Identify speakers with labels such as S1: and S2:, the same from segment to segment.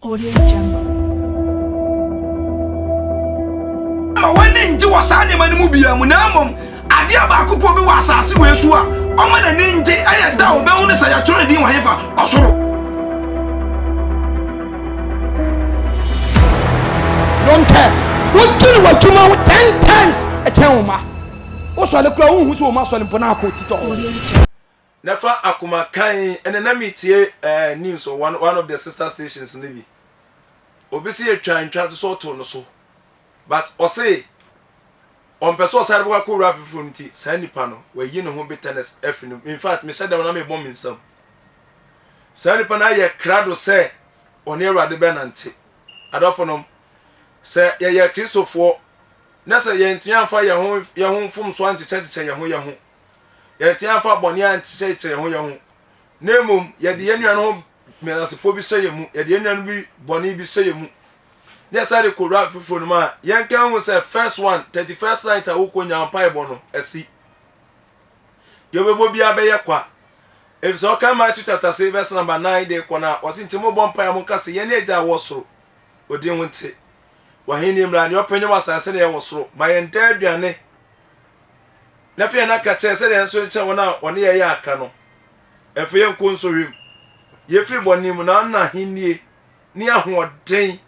S1: Audio Jungle.
S2: Ma w'ani ngye wɔ saa nneɛma no mu biara mu, na mmom adeɛ baako pɔ bi wɔ asase wei so a ɔma n'ani ngye ɛyɛ da a ɔbɛhu no sɛ yɛatwerɛ ne din wɔ hefa? Ɔsoro.
S3: Don't care. Wodwene w'adwuma ho 10 times ɛkyɛn wo ma. Wosɔre koraa wonhu sɛ wo ma sɔre mpo na akɔ titɔ hɔ.
S4: Na fa akoma kann. Ɛnɛ na metie eh, news wɔ one of the sister stations no bi. Obi se yɛtwa ntwa to sɛ ɔtoo no so. But ɔse ɔmpɛ sɛ ɔsare bɛkɔ akɔwura foforɔ no nti saa nipa no wayi ne ho bitterness afiri no. In fact, mehyɛ dɛm na mebɔ me nsam. Saa nipa no ayɛ krado sɛ ɔne Awurade bɛnante. Adɔfo nom, sɛ yɛyɛ Kristofoɔ na sɛ yɛntumi amfa yɛn ho yɛn ho mfomsoɔ ankyekyɛkyekyɛ yɛn ho yɛn ho, yɛntumi amfa bɔne ankyekyɛkyekyɛ yɛn ho yɛn ho, na mmom yɛde yɛn nua no ho menasepɔ bi hyɛ yɛn mu, yɛde yɛn nua no bi bɔne bi hyɛ yɛn mu, na yɛsan de kɔwura foforɔ no mu a, yɛnka ho sɛ first one, 31st night a wokɔ nya mpaebɔ no asi. Deɛ wobɛbɔ biara bɛyɛ kwa. Efisɛ ɔka Matthew chapter 6 verse number 9 de kɔ no a, ɔse nti mobɔ mpae a monka sɛ yɛne agya a wɔ soro, odin ho nte. W'ahenni mmra, nea ɔpɛ nyɛ wɔ asase sɛdeɛ ɛyɛ wɔ soro. Ma yɛn daa aduane. Na afei yɛn aka kyerɛ sɛdeɛ yɛn nso kyerɛ wɔn a wɔne yɛn yɛ aka no. Ɛmfa yɛn nkɔ nsɔhwɛ mu. Yɛfiri bɔne mu, na ɔno ahennie ne ahoɔden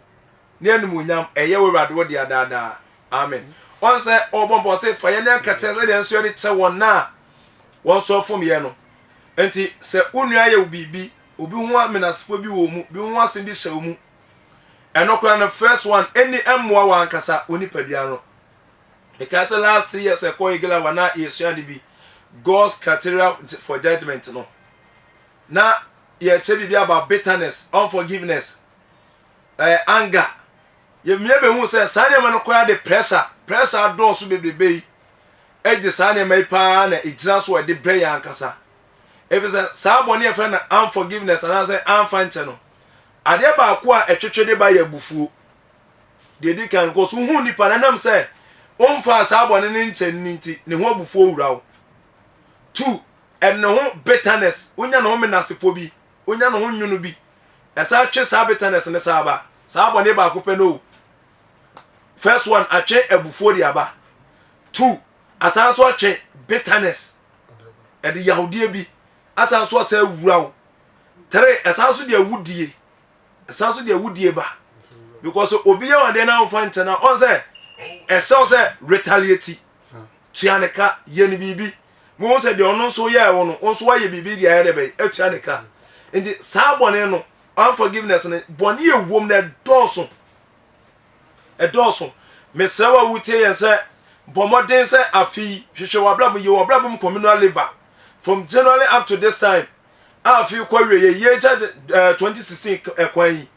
S4: ne animuonyam ɛyɛ wɔ Awurade wo dea daa daa. Amen. Ɔn sɛ ɔbɔ mpa ɔsɛ fa yɛn aka kyerɛ sɛdeɛ nso yɛde kyɛ wɔn a wɔn nso afom yɛn no. Nti sɛ wo nua ayɛ wo biribi, obi ho amenasepo bi wɔ mu, bi ho asɛm bi hyɛ wo mu, ɛno koraa no first one ɛnni ɛmmoa wɔ ankasa wo nipadua no. Mekae sɛ last 3 years ɛkɔ Eagle na yɛsua ade bi, God's criteria for judgment no, na yɛkyerɛ biribi about bitterness, unforgiveness, anger. Yɛmmea bɛhu sɛ saa nneɛma no koraa de pressure adɔɔso bebrebe yi gye saa nneɛma yi paa na ɛgyina so a ɛde brɛ yɛn ankasa. Ɛfiri sɛ saa bɔne a yɛfrɛ no unforgiveness anaasɛ amfa nkyɛ no, adeɛ baako a ɛtwetwe de ba yɛ abufuo. Deɛ ɛdi kan, kɔ so hu nipa no ɛnam sɛ womfaa saa bɔne no nkyɛ no nti, ne ho abufuo wura wo. Two, ɛde ne ho bitterness, wonya ne ho menasepɔ bi, wonya ne ho nwono bi, ɛsan twe saa bitterness ne saa ba. Saa bɔne baako pɛ no o. First one, atwe abufuo de aba. Two, asan so atwe bitterness, ɛde yawdeɛ bi asan so asa awura wo. Three, ɛsan so de awudie, ɛsan so de awudie ba, because obi yɛ wadeɛ na ɔmfa nkyɛn na ɔn sɛ ɛsɛ wo sɛ retaliate, tua ne ka, yɛ ne biribi mo sɛ deɛ ɔno nso yɛɛ wo no, wo nso wayɛ biribi deɛ ayɛ dɛ bɛyɛ atua ne ka. Nti saa bɔne no, unforgiveness no, bɔne ɛwom no ɛdɔɔso, ɛdɔɔso. Mesrɛ wo a wotie yɛn sɛ bɔ mmɔden sɛ afei hwehwɛ w'abrabɔ yie, w'abrabɔ mu communal labour from January up to this time a afei kɔ awie yɛ yie gya 2016 ɛkwan yi,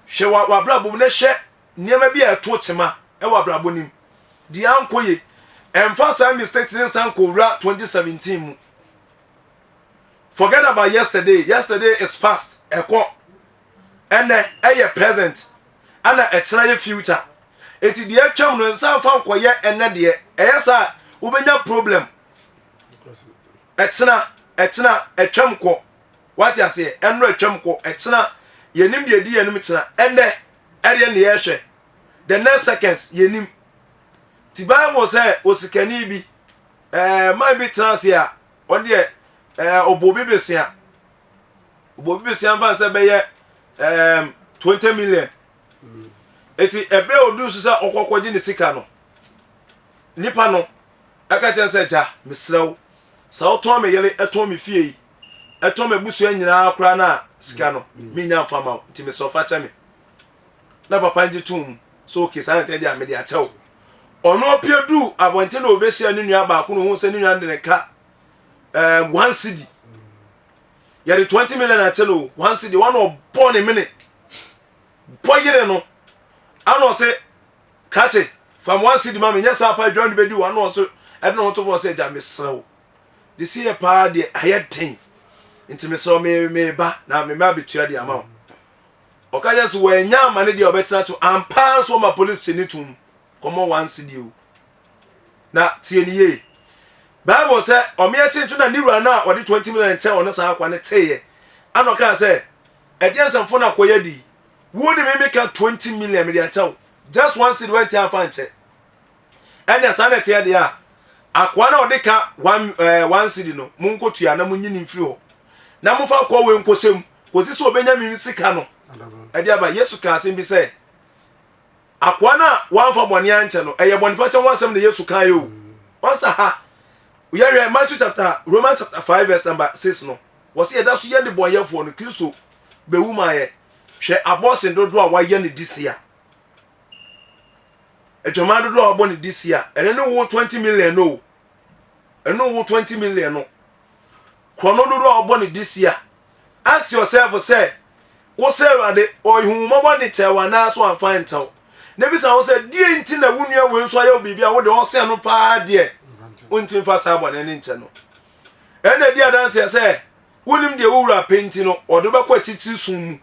S4: hwɛ w'abrabɔ mu na hwɛ nneɛma bi a ɛto kyema ɛwɔ abrabɔ nim deɛ ankɔ yie. Ɛmfa saa mistakes ne nsa nkɔwura 2017 mu. Forget about yesterday. Yesterday is past, ɛkɔ. Ɛnɛ ɛyɛ present, ɛna ɛkyerɛ yɛ future. Eti deɛ atwam no nsa nfa nkɔyɛ ɛnɛ deɛ. Ɛyɛ saa wobɛnya problem ɛkyena. Ɛkyena atwam kɔ, wate aseɛ? Ɛno atwam kɔ. Ɛkyena yɛnim deɛ ɛdi yɛnim kyena. Ɛnɛ ɛdeɛ ne yɛhwɛ the next seconds yɛnim. Ti Bible sɛ osikani bi man bi tena ase a ɔno deɛ ɔbɔ obi besia, ɔbɔ obi besia nfa sɛ bɛyɛ 20 million. Eti ɛbrɛ a odu so sɛ ɔkɔkɔgye ne sika no, nipa no ɛka kyerɛ sɛ, "Gya, mesrɛ wo, sɛ wotɔn me yere, ɛtɔn me fie yi, ɛtɔn me abusua nyinaa koraa no a, sika no menya mfa ma wo, nti mesrɛ wo, fa kyɛ me." Na papa ngye tom mu so, "Okay, saa na ɛtɛ deɛ a, mede akyɛ wo." Ɔno apue duu abɔnten na obɛhyia ne nua baako na ohun sɛ ne nua no de ne ka 1 cedi. Yɛde 20 million akyɛ no, 1 cedi. Wɔn na ɔbɔ ne mene bɔ yere no ana ɔsɛ, "Krakye, fam 1 cedi ma me, nyɛ saa pa adwa no bɛdi wo." Ana ɔso ɛde ne ho to fɔ sɛ, "Agya, mesrɛ wo de si yɛ paa deɛ ayɛ den, nti mesrɛ wo, me me ba na me ma abɛtua de ama wo." Ɔka kyerɛ sɛ wɔanya ama ne deɛ ɔbɛtena to ampa nso ɔma polisi kye ne tom kɔmɔ 1 cedi o. Na tie ne yie, Bible sɛ ɔmeɛ kye nto na ne wura no a ɔde 20 million kyɛ ɔno saa akwa ne teeɛ ana ɔkaa sɛ, "Ɛdeɛ nsɛmfo no akɔyɛ di?" Wo de me meka 20 million mede akyɛ wo. Just one cedi wanti amfa ankyɛ. Ɛnna saa na ɛteɛ deɛ a, akoa no a ɔde ka one ɛɛ eh, one cedi no, monkɔtua na monyi ne mfiri hɔ. Na momfa akoa wei nkɔhyɛ mu kɔsi sɛ ɔbɛnya me sika no ɛde aba. Yesu kaa asɛm bi sɛ, akoa no a wamfa bɔne ankyɛ no, ɛyɛ bɔnefakyɛ ho asɛm na Yesu kaeɛ o. Ɔnsa ha, yɛhwɛ Matthew chapter, Romans chapter 5 verse number 6 no, wɔsɛ yɛda so yɛ nnebɔnyɛfoɔ no, Kristo bɛwu maa yɛ. Hwɛ abɔsen dodoɔ a wayɛ no this year. Adwaman dodoɔ a wabɔ no this year. Ɛno ne wo 20 million no o. Ɛno wo 20 million no. Korɔno dodoɔ a wabɔ no this year. Ask yourself sɛ, wo sɛ Awurade, ɔhu mmɔbɔ ne kyɛw anaasɛ wamfa nkyɛw. Na bisa ho sɛ, deɛ nti na wo nua wei nso ayɛ wo biribi a wode ɔsɛn no paa deɛ, wontumi fa saa bɔne no nkyɛ no. Ɛna di adanseɛ sɛ, Wonnim deɛ wo wura pɛ nti no, ɔde wo bɛkɔ akyirikyiri sum mu.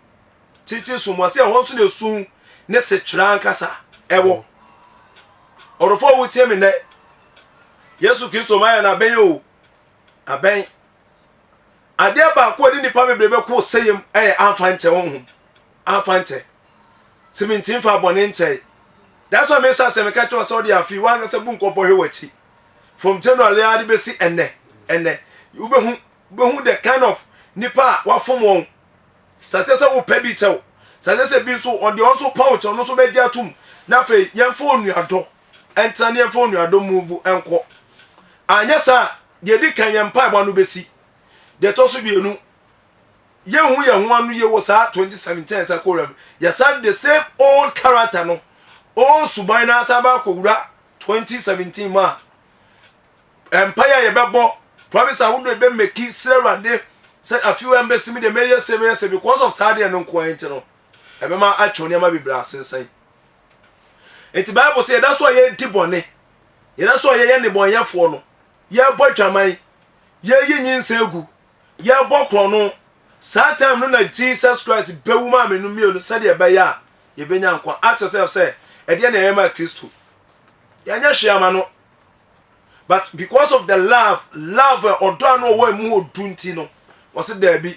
S4: Akyirikyiri sum mu, ɔse ɛhɔ nso na esu ne setwerɛ ankasa ɛwɔ. Ɔdɔfoɔ a wotie me nnɛ, Yesu Kristo ma yɛn abɛn o, abɛn. Adeɛ baako a ɛde nnipa bebree bɛkɔ ɔsɛyɛ mu ɛyɛ amfa nkyɛ honhom, amfa nkyɛ. Sɛ mentimi fa bɔne nkyɛe. That's why mehyɛ asɛ meka kyerɛ sɛ ɔde afi wankasa bu nkɔmpɔ hwɛ w'akyi. From January ara de bɛsi ɛnnɛ, ɛnnɛ, wobɛhu Wobɛhu the kind of nipa a wafom wɔn. Sɛ sɛ wopɛ bi kyɛw, sɛ sɛ bi nso ɔde ɔno nso pa wo kyɛw, ɔno nso bɛgye atum. Na afei yɛmfa onuadɔ ɛntena ne yɛmfa onuadɔ move ɛnkɔ. Anyɛ saa deɛ ɛdi kan yɛn mpaebɔ ano bɛsi. Deɛ ɛtɔ so mmienu, yɛnhu yɛn ho ano yie wɔ saa 2017 sɛ kɔwura mu. Yɛsan the same old character no, old suban no asan ba akɔwura 2017 mu a, Mpae a yɛbɛbɔ, promise ahodoɔ a yɛbɛmaki srɛ Awurade sɛ afe wei a mbɛsi me deɛ mɛyɛ sei mɛyɛ sei because of saa adeɛ no nko ara nti no, ɛbɛma atwe nneɛma bebree asensɛn. Nti Bible sɛ yɛda so a yɛredi bɔne, yɛda so a yɛyɛ nnebɔnyɛfoɔ no, yɛrebɔ adwaman, yɛreyi nyinsɛn gu, yɛrebɔ korɔno, saa time no na Jesus Christ bɛwu maa me no mmienu sɛdeɛ ɛbɛyɛ a yɛbɛnya nkwa. Ask yourself sɛ, ɛdeɛ na yɛyɛ maa Kristo? Yɛanyɛ hwee ama no. But because of the love, love a ɔdɔ a na ɔwɔ emu odu nti no, wɔsi daabi.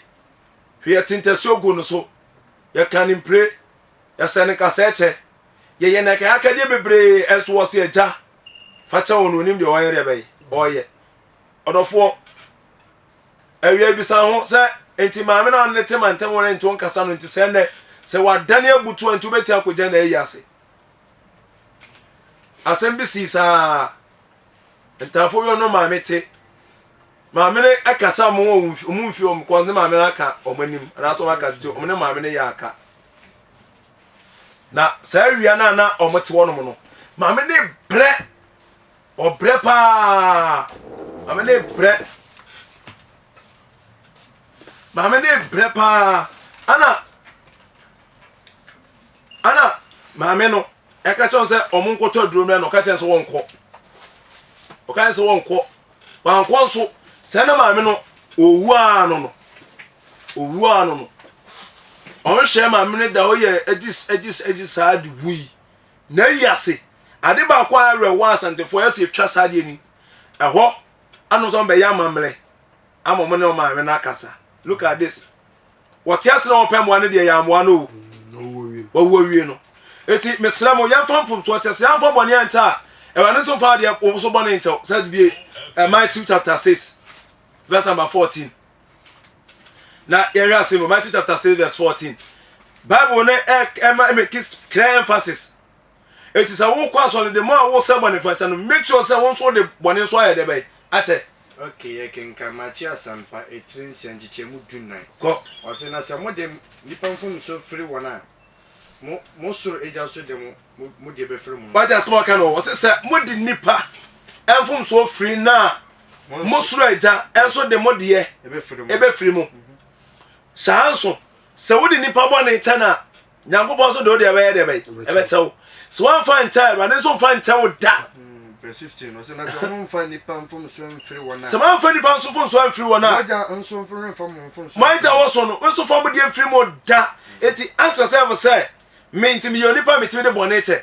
S4: Hwɛ yɛte ntasuo gu no so, yɛka ne mpire, yɛsɛ ne nkasɛɛ kyɛ, yɛyɛ no akɛyakɛdeɛ bebree, ɛnso wɔsi agya, fa kyɛ wɔn onim deɛ ɔyɛ deɛ bɛyɛ, ɔyɛ. Ɔdɔfoɔ, awia bisa ho sɛ, nti maame na ɔne te ma ntɛm wɔn nti wɔn no nti sɛ nnɛ, sɛ wadane abutu a nti wobɛti akɔgya na ayi ase. Asɛm bi sii saa. Ntaafo bi ɔno maame te. Maame no kasa wɔn wɔ wɔn mfi wɔn kɔ ne maame no aka wɔn anim anaasɛ wɔn aka te wɔn ne maame no yɛ aka. Na saa awia no a na wɔn te hɔnom no, maame no brɛ, ɔbrɛ paa. Maame no brɛ. Maame no brɛ paa. Ana Ana maame no ɛka kyerɛ sɛ wɔn nkɔtɔ aduro mmerɛ no ɔka kyerɛ sɛ wɔnkɔ ɔka kyerɛ sɛ wɔnkɔ wankɔ nso sɛ na maame no owu ano no owu ano no ɔnhwɛ maame no da ɔyɛ agyi agyi agyi saa de wui na ayi ase ade baako a ɛwerɛ wɔ asantefoɔ ɛsɛ etwa saa deɛ ni ɛhɔ ano nso bɛyɛ amammerɛ ama wɔn ne wɔn maame no akasa look at this. Wɔte ase na wɔpɛ mmoa no deɛ yɛ amoa no o. Wawu awie no. Eti mesrɛ mo yɛmfa mfomsoɔ kyɛ sɛ yɛamfa bɔne ankyɛ a Awurade nso mfa adeɛ wɔn so bɔne nkyɛw sɛ bie eh, Matthew chapter 6 verse number 14 na yɛhwɛ ase mu Matthew chapter 6 verse 14 Bible no ɛma ɛmɛ clear emphasis Enti sɛ wokɔ asɔre de, mo a wosɛ bɔne fakyɛ no, make sure sɛ wo nso wode bɔne nso ayɛ dɛ bɛn? Akyɛ.
S1: Ok, yɛkenkan Mateo Asɛmpa etire nsia nkyekyɛmu dunnan.
S4: Kɔ.
S1: Ɔse, Na sɛ mode nnipa mfomso firi wɔn a, mo, mo soro Agya nso de mo, mo, mo deɛ bɛfiri mo.
S4: Wate asɛm a ɔka no? Ɔse, sɛ mode nnipa mfomsoɔ firi no a, mo soro Agya nso de mo deɛ ɛbɛfiri mo. Saa nso, sɛ wode nnipa bɔne kyɛ no a, Nyankopɔn nso de wo deɛ bɛyɛ deɛ bɛyɛ ɛbɛkyɛ wo. Sɛ woamfa nkyɛ a, Awurade nso mfa nkyɛ wo da.
S1: Hmm, verse 15 ɔsɛ na sɛ momfa nnipa mfomso mfiri wɔn a.
S4: Sɛ moamfa nnipa nso mfomso amfiri wɔn a.
S1: Mo agya nso remfa mo mfomso.
S4: Mo agya wɔ so no nso fa mo deɛ mfiri mo da. Eti ask yourself sɛ, me nti meyɛ onipa a metumi de bɔne kyɛ.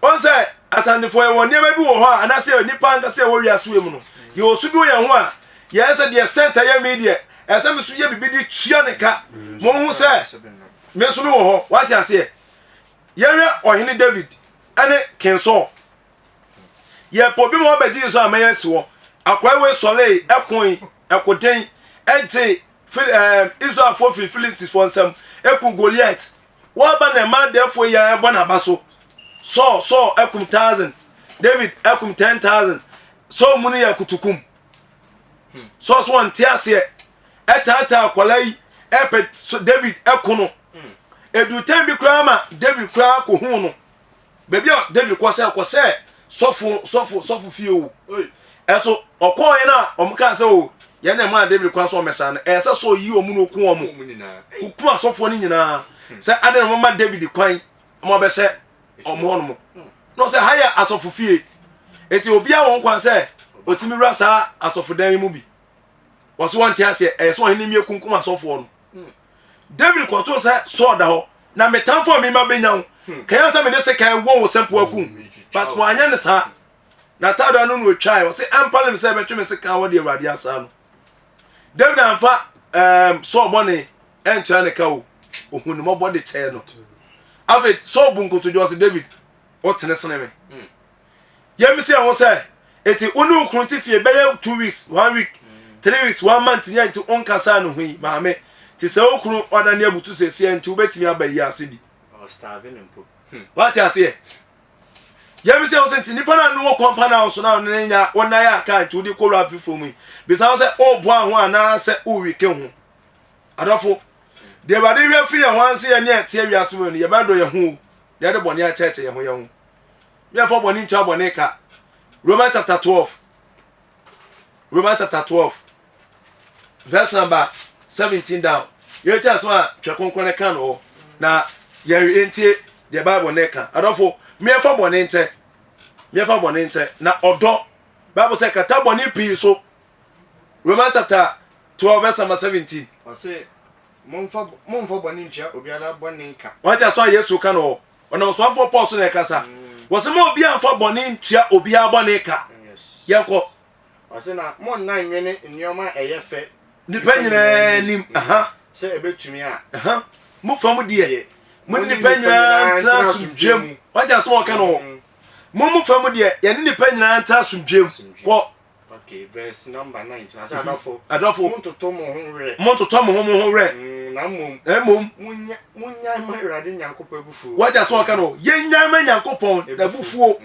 S4: Wɔn sɛ asantefoɔ yɛwɔ nneɛma bi wɔ hɔ a anaasɛ nnipa ankasa yɛwɔ wiase wei mu no yɛwɔ su bi wɔ yɛn ho a yɛn sɛ deɛ sɛnta yɛ me deɛ ɛsɛ me so yɛ biribi de tua ne ka mo ho sɛ. Me nso mewɔ hɔ. Wate aseɛ? Yɛhwɛ ɔhene David ɛne King Saul. Yɛpɛ obi ma wabɛgye Israel man asi hɔ. Akoa wei sɔree, ɛkoe, ɛkoden, ɛgye Fil ɛɛ Israelfoɔ firi Filistifoɔ nsam, ɛku Goliat. Wɔaba na ɛma adɛɛfoɔ yi ara ɛbɔ n'aba so. Saul, Saul ɛkum thousand, David ɛkum 10,000. Saul mu no yɛ akutukum. Saul so wɔnte aseɛ. Ɛtaataa akwadaa yi ɛpɛ David ɛko no. Edu tɛn bi koraa ma David koraa kɔhuu no. Baabi a David kɔ sɛ ɔkɔ sɛ sɔfo sɔfo sɔfo fie o. Ɛso ɔkɔɔ yɛn a wɔn kaa sɛ o yɛn na ɛmaa David kwan sɛ ɔmɛsa no ɛyɛ sɛ sɛ ɔyi wɔn na ɔku wɔn. Ɔku asɔfoɔ no nyinaa sɛ adɛn na wɔma David kwan ma ɔbɛsɛ wɔn hɔ nom. Na ɔsɛ ha yɛ asɔfo fie. Eti obiara wɔn kwan sɛ ɔtumi wura saa asɔfodan yi mu bi. Wɔsɛ wɔnte aseɛ ɛyɛ sɛ ɔhene mmie kunkum asɔfoɔ no. David kɔtoo sɛ Saul da hɔ na me tamfo a mema bɛnya wo hmm. kɛyɛ sɛ mede sekan wɔ wo sɛ mpoa kum hmm, but wanyɛ ne saa na ataade ano na ɔtwae ɔse ɛmpale me sɛ ɛbɛtwe me sekan wɔ de Awurade asa no David amfa um, Saul bɔne ɛntua ne ka o ohun ne mmɔbɔ de kyɛɛ no afei Saul bu nkotodwe ɔse David wotene sene me hmm. Yɛmmisa yɛn ho sɛ, enti wo ne wo kunu te fie bɛyɛ 2 weeks, one week, 3 weeks, one month nyɛ nti wonkasaa ne ho yi, maame? Te sɛ wo kunu wadane abutu seesia nti wobɛtumi aba yi ase bi. Wate aseɛ? Yɛmmisa yɛn ho sɛ nti nipa no a ne wɔ compound house no a ne nya wo nan a kaa nti wode kɔwura foforɔ mu yi, bisa ho sɛ woboa ho anaasɛ woreke ho? Adɔfo, deɛ Awurade hwɛ firi yɛn ho anse yɛne ɛteɛ wiase mu no, yɛbɛdɔ yɛn ho o, na yɛde bɔne akyɛkyɛ yɛn ho yɛn ho. Yɛmfa bɔne ntua bɔne ka. Romans chapter 12. Romans chapter 12. Verse number 17 down. Yɛnti asɛm a Twɛ Kronkron no ka no hɔ. Na yɛntie deɛ Bible no ka. Adɔfo, meɛmfa bɔne nkyɛ. Meɛmfa bɔne nkyɛ. Na ɔdɔ. Bible sɛ kata bɔne pii so. Romans chapter 12 verse number 17.
S1: Ɔse, momfa bɔne ntua obiara bɔne ka.
S4: Wɔn ti asɛm a Yesu ka no hɔ. Ɔnam ɔsomafoɔ Paul so na ɛkasa. Wɔsɛ ma obiara mfa bɔne ntua obiara bɔne ka. Yɛnkɔ.
S1: Ɔsɛ na monna nnwene nneɛma a ɛyɛ fɛ.
S4: Nipa nyinaa anim.
S1: Sɛ ɛbɛtumi a.
S4: Mo fam deɛ, mo ne nipa nyinaa ntena asomdwoeɛ mu. Wagye asɛm a ɔka no hɔ. Mo mo fam deɛ, yɛne nipa nyinaa ntena asomdwoeɛ mu. Kɔ.
S1: Okay, verse number 19. Ase adɔfo.
S4: Adɔfo.
S1: Montoto mo ho werɛ.
S4: Montoto mo ho mo ho werɛ.
S1: Na mmom.
S4: Mmom.
S1: Munya munyan ma Awurade Nyankopɔn abufuo.
S4: Wagya sɛ ɔka no. Yɛnyan ma Nyankopɔn n'abufuo.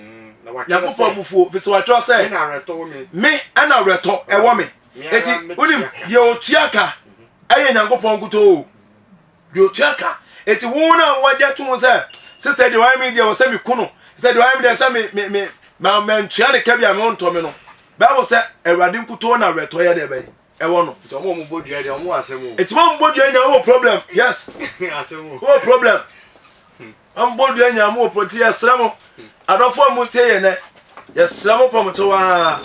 S1: Na watwerɛ sɛ.
S4: Nyankopɔn abufuo. Fi sɛ watwerɛ sɛ.
S1: Me na awerɛtɔ wɔ me.
S4: Me ɛna awerɛtɔ ɛwɔ me. Eti wonim deɛ otua ka ɛyɛ Nyankopɔn nkutoo. Deɛ otua ka. Eti wo na wagya to ho sɛ sister deɛ wayɛ me deɛ wɔ sɛ me ku no. Sister deɛ wayɛ me deɛ sɛ me me me ma mantua ne ka bi a me ntɔ me no. Bible sɛ Awurade nkutoo na awerɛtɔ yɛ deɛ bɛyɛ ɛwɔ no.
S1: Nti ɔmo a ɔmo bɔ dua deɛ ɔmo wɔ asɛm o.
S4: Eti wɔn bɔ dua nyinaa wɔ problem. Yes.
S1: Asɛm o.
S4: Wɔ problem. Wɔn bɔ dua nyinaa wɔ problem. Ti yɛsrɛ mo. Adɔfo a mo tie yɛn nɛ. Yɛsrɛ mo pɔm kyɛw aa.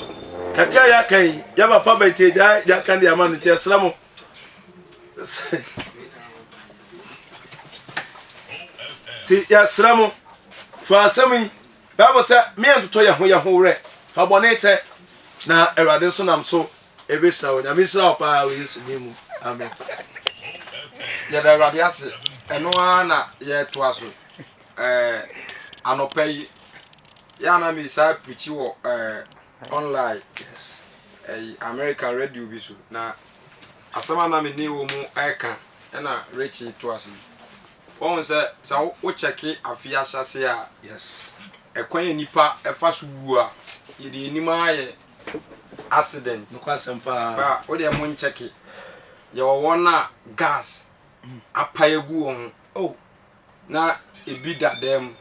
S4: Kakra yɛ aka yi. Yɛ papa bɛn ti gya yɛ aka deɛ ama no ti yɛsrɛ mo. Ti yɛsrɛ mo. Fa asɛm yi. Bible sɛ, Me yɛntotɔ yɛn ho yɛn ho werɛ, fa bɔne kyɛ, na Awurade nso nam so ɛbɛhyira wo. Nyame nhyira wo paa wɔ Yesu din mu. Amen.
S2: Yɛda Awurade ase. Ɛno ara na yɛretoa so. Ɛɛ anɔpa yi, yɛ a na mesaa pirikyi wɔ ɛɛ online.
S4: Yes.
S2: Ɛyi American radio bi so na asɛm a na me ne wɔ mu ɛreka ɛna Richie toa so yi. Woahu sɛ sɛ wo kyɛke afe ahyɛse a,
S4: Yes.
S2: ɛkwan a nipa ɛfa so wu a, yɛde anim ara yɛ accident.
S4: Nokwasɛm paa.
S2: Ba wo deɛ mo nkyɛke. Yɛwɔ wɔn a gas apae agu wɔn ho.
S4: Oh.
S2: Na ebi da dan mu.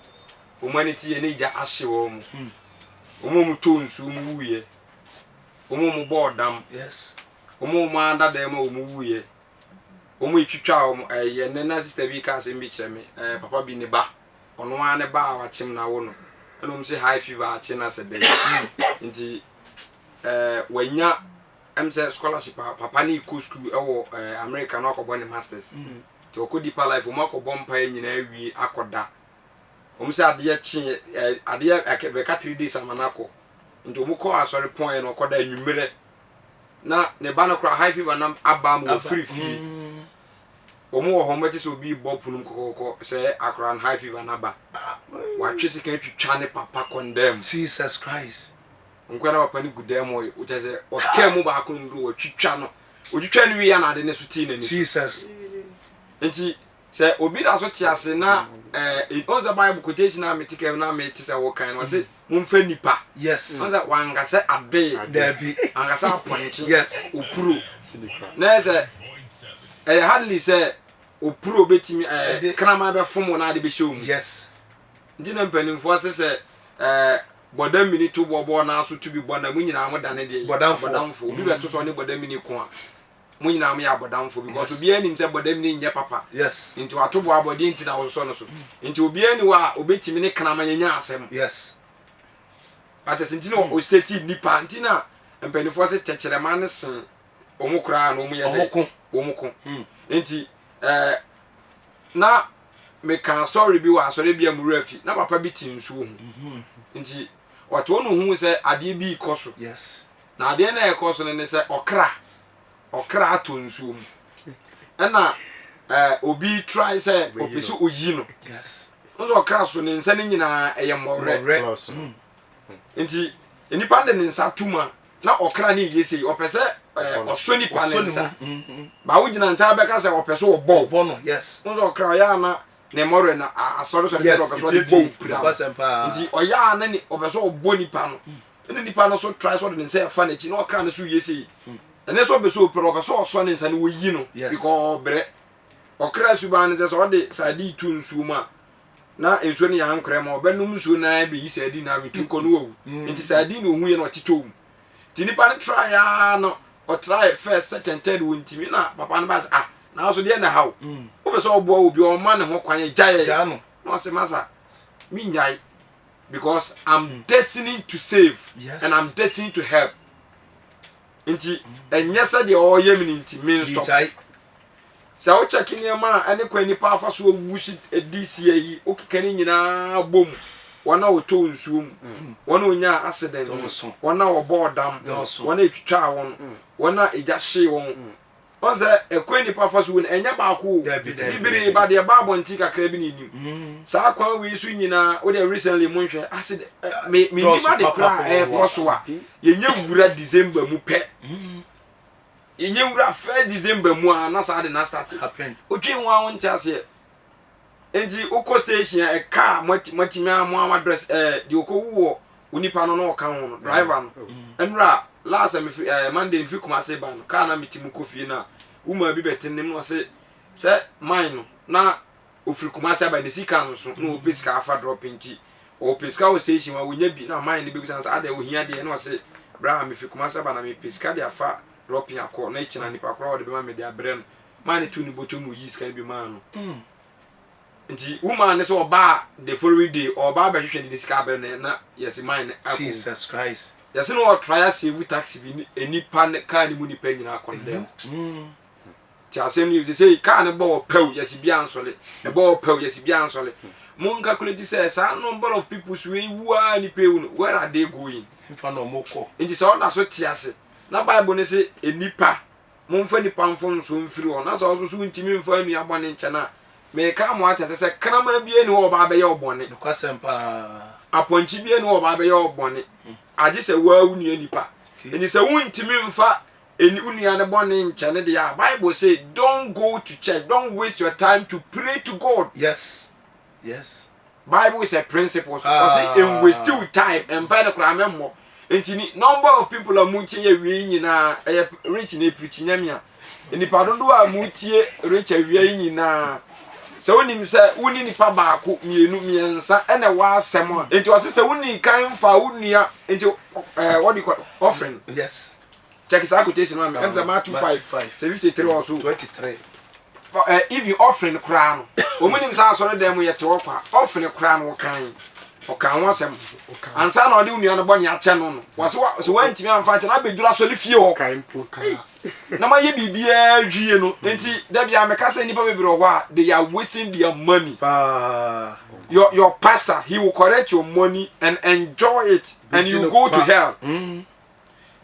S2: Wɔn ani te yɛ ne gya ahye wɔn mu. Wɔn a wɔtɔ nsuo mu wuiɛ. Wɔn a wɔbɔɔ dam.
S4: Yes.
S2: Wɔn a wɔn ada dan mu a wɔn wuiɛ. Wɔn etwitwa wɔn ɛyɛ nnɛ na sister bi ka asɛm bi kyerɛ me ɛɛ papa bi ne ba ɔno ara ne ba a wakyem na awo no ɛna wɔn sɛ high fever akye na sɛ dɛn nti ɛɛ wanya ɛm sɛ scholarship a papa ne kɔ school ɛwɔ ɛɛ America na akɔbɔ ne masters nti ɔkɔ deeper life wɔn akɔbɔ mpaeɛ nyinaa wie akɔda wɔn sɛ adeɛ kye ɛɛ adeɛ ɛkɛ bɛka 3 days ama no akɔ nti wɔn kɔ asɔre pɔn yɛ na ɔkɔda anwummerɛ na ne ba no koraa high fever nam aba ma wɔfiri fie. Wɔn wɔ hɔ wɔbɛte sɛ obi rebɔ pono mu kɔkɔkɔ sɛ akwadaa no high fever no aba. Watwe sika atwitwa ne papa kɔndam.
S4: Jesus Christ.
S2: Nkwa na papa no gu dan mu hɔ, kyerɛ sɛ ɔkaa mu baako no duro watwitwa no. Otwitwa no wie a na ade no so tee n'ani so.
S4: Jesus.
S2: Nti sɛ obi da so te ase na ɛɛ ɔn sɛ Bible quotation a mete kɛm na mete sɛ wɔkan no ɔse momfa nipa.
S4: Yes.
S2: Ɔn sɛ wanka sɛ adoe.
S4: Dabi.
S2: Wanka sɛ apɔnkye.
S4: Yes.
S2: Opuro. Na ɛsɛ ɛyɛ hardly sɛ opuro betumi ɛɛ kraman bɛfom wo na ade bɛhyɛ wo mu.
S4: Yes.
S2: Nti na mpanimfoɔ se sɛ ɛɛ bɔdamini to bɔbɔ na so to bi bɔ na mo nyinaa mo dane deɛ
S4: Bɔdamfoɔ.
S2: abɔdamfoɔ. Obi bɛto sɛ ɔne bɔdamini ko a mo nyinaa mo yɛ abɔdamfoɔ because
S4: Yes.
S2: obiara nim sɛ bɔdamini nyɛ papa.
S4: Yes.
S2: Nti wato bɔ abɔdeɛ nti na wososɔ no so. Nti obiara ni hɔ a obetumi ne kraman anya asɛm.
S4: Yes.
S2: Ate sɛ nti na ɔstate nipa nti na mpanimfoɔ se tɛkyerɛma ne sen wɔn koraa na wɔn yɛ
S4: Wɔn ko.
S2: Wɔn ko. Nti ɛɛ na meka story bi wɔ asɔre bi a mu wura fi na papa bi te nsuo ho. Nti ɔte hɔ na ohun sɛ adeɛ bi rekɔ so.
S4: Yes.
S2: Na adeɛ na ɛkɔ so no ne sɛ ɔkra ɔkra atɔ nsuo mu. Ɛna ɛɛ obi try sɛ ɔpɛ sɛ oyi no.
S4: Yes.
S2: Nso ɔkra so ne nsa no nyinaa ɛyɛ mmɔwerɛ.
S4: Mmɔwerɛ.
S2: Nti nipa no de ne nsa to mu a na ɔkra ne yɛ sei ɔpɛ sɛ ɛɛ ɔsɔ nipa ne nsa. Ba wogyina nkyɛn bɛka sɛ ɔpɛ sɛ ɔbɔ wo.
S4: Ɔbɔ no. Yes.
S2: Nso ɔkra ɔyɛ ana ne mmɔwerɛ na asɔresɔre sɛ ɔpɛ sɛ ɔde bɔ wo pira no.
S4: Nokwasɛm paa.
S2: Nti ɔyɛ a na ne ɔpɛ sɛ ɔbɔ nipa no. Ɛna nipa no so try sɛ ɔde ne nsa ɛfa n'akyi na ɔkra no so yɛ sei. Ɛnɛ sɛ ɔpɛ sɛ ɔpira ɔpɛ sɛ ɔsɔ ne nsa no wɔyi no.
S4: Yes.
S2: Because ɔbrɛ. Ɔkra suban no sɛ sɛ ɔde sardine to nsuo mu a na nsuo no yɛ ankorɛ ma ɔbɛnom nsuo no ara bɛyi sardine no awe nkɔ no wawu. Nti sardine na ohu yɛ na ɔtetɔ mu. Nti nipa no try ara no ɔtry first second third wɔntumi na papa no ba sɛ ah nanso deɛ na ɛha wo. Wopɛ sɛ ɔboa obi ɔma ne ho kwan gyae yɛ.
S4: Gyaa no.
S2: Na ɔsɛ masa menyae because I'm destined to save
S4: Yes.
S2: and I'm destined to help. Nti ɛnyɛ sɛ deɛ ɔreyɛ me no nti men stop.
S4: Gyae.
S2: Sɛ wo check nneɛma a ɛne kwan nipa afa so awu si this year yi wokeka ne nyinaa bɔ mu wɔn a wɔtɔ nsuo mu wɔn a wɔnyaa accident
S4: Dɔɔso.
S2: wɔn a wɔbɔɔ dam
S4: Dɔɔso.
S2: wɔn a ɛtwitwaa wɔn wɔn a egya hyee wɔn wɔn sɛ ɛkwan nipa fa so wu no ɛnyɛ baako o
S4: Dabi, dabi.
S2: bibire ba deɛ ba abɔnten kakra bi na enim saa kwan wei so nyinaa wo deɛ recently mo nhwɛ accident ɛ, me me nim
S4: Dɔɔso
S2: ade koraa a
S4: papa.
S2: ɛrekɔ so a yɛnyɛ wura December mu pɛ yɛnyɛ wura first December mu a na saa de na start
S4: Happen.
S2: wotwe ho a wonte aseɛ nti wokɔ station a ɛka a moatumi a mo address ɛɛ deɛ ɔkɔwu wɔ onipa no na ɔka ho no driver no ɛnura last a mefiri ɛɛ Monday mefiri Kumase ba no kaa na mete mu kɔ fie no a womaa bi bɛte ne mu na ɔse sɛ man no na ofiri Kumase aba ne sika nso na ɔpɛ sika afa drop nti ɔpɛ sika wɔ station wa wɔnya bi na man no bɛbisa no sɛ adɛ ohia deɛ na ɔse bra mefiri Kumase aba na mepɛ sika de afa dropping akɔ na ɛkyina nipa koraa ɔde bɛma me de abrɛ no man no tu ne bɔtɔ mu oyi sika no bi maa no nti woman ne sɛ ɔbaa the following day ɔbaa bɛhwehwɛ ne sika abrɛ no na yɛse man no akɔ
S4: Jesus Christ.
S2: yɛse no ɔtry asave taxi bi ne nipa ne kaa ne mu nipa nyinaa condemn ti asɛm ni sɛ sɛ kaa ne bɔ wɔ pɛw yɛse bi ansɔle ɛbɔ wɔ pɛw yɛse bi ansɔle mo calculate sɛ saa number of people so ewu a nipa ewu no where are they going
S4: Nfa na ɔmo kɔ.
S2: nti sɛ ɔda so te ase na bible ne sɛ nipa momfa nipa mfomso mfiri hɔ na sɛ ɔso so ntumi mfa nua bɔne nkyɛn a meka mo ate sɛ sɛ kraman bi ani hɔ ɔba abɛyɛ ɔbɔne
S4: Nokwasɛm paa.
S2: apɔnkye bi ani hɔ ɔba abɛyɛ ɔbɔne agye sɛ waa wo nua nipa nti sɛ wontumi mfa ɛni wo nua ne bɔne nkyɛn deɛ a bible say don't go to church don't waste your time to pray to god
S4: Yes.
S2: bible is a principle so
S4: Ah.
S2: ɔsɛ nwaste wo time mpae no koraa mɛmmɔ nti ni number of people a mutie yɛ wie yi nyinaa ɛyɛ rich na epirikyi nyame a nipa dodoɔ a mutie rich awia yi nyinaa sɛ wonim sɛ woni nipa baako mmienu mmiɛnsa ɛna ɛwɔ asɛm a nti ɔsɛ sɛ woni kan fa wo nua nti ɛɛ what do you call it? offering Check saa quotation ma me ɛm sɛ Matthew
S4: Matthew
S2: 5
S4: 5.
S2: sɛ 53 or so
S4: 23.
S2: If you offering koraa no wɔn nim sɛ asɔre dan mu yɛ te hɔ kwa offering koraa no wɔkan ɔkan ho asɛm ansa na ɔde wo nua no bɔ ne akyɛ no no wɔsɛ wa sɛ wɔntumi amfa nkyɛn na abɛduru asɔre fie hɔ
S1: Kae mpo kaa.
S2: na ma yɛ biribiara wie no nti dabi a meka sɛ nnipa bebree wɔ hɔ a they are wasting their money
S4: Paa.
S2: Your pastor, he will correct your money and enjoy it and you go to hell.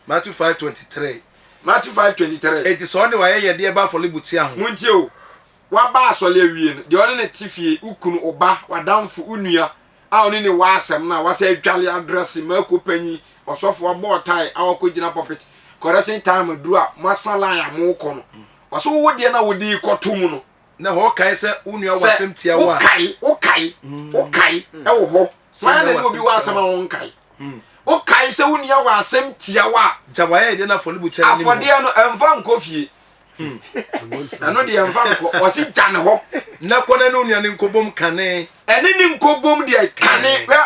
S4: Matthew 5:23.
S2: Matthew 5:23.
S4: Enti sɛ ɔne w'ayɛyɛdeɛ ba afɔrebukyia ho.
S2: Montie o. Waba asɔre awie no, deɛ ɔne ne te fie, wo kunu, wo ba, w'adamfo, wo nua a ɔne ne wɔ asɛm no a wasa adwale adrɛse, mako panyin, ɔsɔfo wabɔ ɔtae a wakɔgyina pulpit, correction time aduru a moasa line a mokɔ no, ɔsɛ wo deɛ no a wode rekɔto mu no.
S4: Na hɔ kae sɛ wo nua wɔ asɛm tia wo a.
S2: Wokae, wokae, wokae ɛwɔ hɔ. Hwan na ne obi wɔ asɛm a wonkae? Wokae sɛ wo nua wɔ asɛm tia wo a.
S4: Gya w'ayɛyɛdeɛ no afɔrebukyia no anim hɔ.
S2: Afɔdeɛ no ɛmfa nkɔ fie. Ɛno deɛ ɛmfa nkɔ. Ɔse gya ne hɔ.
S4: Na kɔ na ne wo nua no nkɔbom kane.
S2: Ɛne ne nkɔbom deɛ kane. Hwɛ,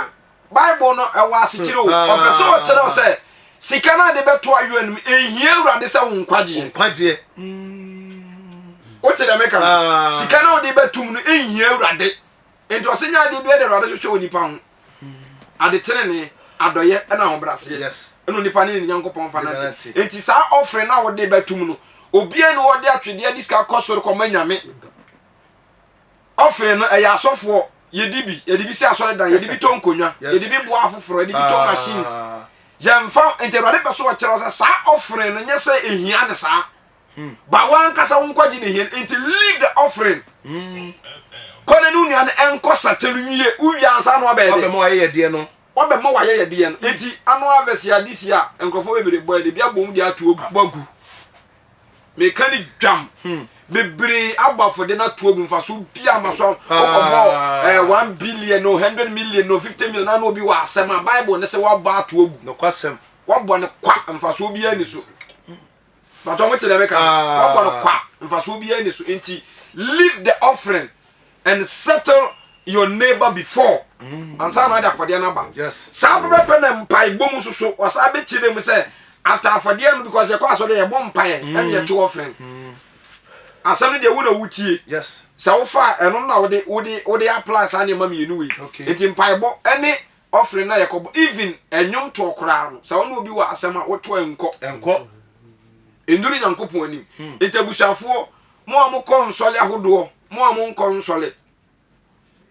S2: Bible no ɛwɔ asekyerɛ o. Ɔpɛ sɛ ɔkyerɛ wo sɛ sika no a de bɛto ayowa no mu, ɛnhia Awurade sɛ wo nkwagyeɛ.
S4: Nkwagyeɛ.
S2: Wote deɛ meka no? Sika no a wode bɛtom no ɛnhia Awurade. Enti ɔse nyɛ adeɛ biara na Awurade hwehwɛ wɔ nipa ho. Ade tenenee, adɔyɛ, ɛna ahobrɛaseɛ.
S4: Yes.
S2: Ɛna onipa ne ne Nyankopɔn fa nante. Enti saa offering no a wode bɛtom no, obiara ni hɔ ɔde atwedeɛ de sika kɔ soro kɔma Nyame. Offering no ɛyɛ asɔfoɔ yɛdi bi, yɛde bi si asɔredan, yɛde bi tɔ nkonnwa, yɛde bi boa afoforɔ, yɛde bi tɔ machines. Yɛmfa, nti Awurade pɛ so ɔkyerɛ sɛ saa offering no nyɛ sɛ ehia ne saa. Ba wankasa wo nkwagye na ehia no, nti leave the offering. Kɔ ne ne nua no ɛnkɔ sate no nwie, wowie ansa na wabɛyɛ dɛ.
S4: Wabɛma wayɛyɛdeɛ no.
S2: Wabɛma wayɛyɛdeɛ no. Nti ano avɛsi ade si a nkurɔfoɔ bebree bɔ yɛ de bi abom de ato agu. Meka ne dwam. Bebree abɔ afɔde no ato agu mfaso bi ama so wokɔbɔ eh, 1 billion no 100 million no 50 million na obi wɔ asɛm a Bible ne sɛ wabɔ ato agu.
S4: Nokwasɛm.
S2: Wabɔ no kwa mfasoɔ biara ni so. But ɔmo te dɛ meka no. Wabɔ no kwa mfasoɔ biara ni so. Nti leave the offering and settle your neighbor before mm. ansa na ɔde afɔdeɛ no aba.
S4: Yes.
S2: Saa pɛpɛpɛ na mpaebɔ mu soso ɔsan bɛkyerɛ mu sɛ after afɔdeɛ no because yɛkɔ asɔre yɛbɔ mpaeɛ mm. ɛna yɛto offering. Mm. Asɛm no deɛ wo na wotie.
S4: Yes.
S2: Sɛ wofa ɛno na wode wode wode apply saa nneɛma mmienu wei.
S4: Okay.
S2: Nti mpaebɔ ɛne offering na yɛkɔbɔ even ɛnwom toɔ koraa no sɛ wo ne obi wɔ asɛm a woto ɛnkɔ.
S4: Ɛnkɔ.
S2: Ɛnduru Nyankopɔn anim. Nti abusuafoɔ mo a mokɔ nsɔle ahodoɔ mo a monkɔ nsɔle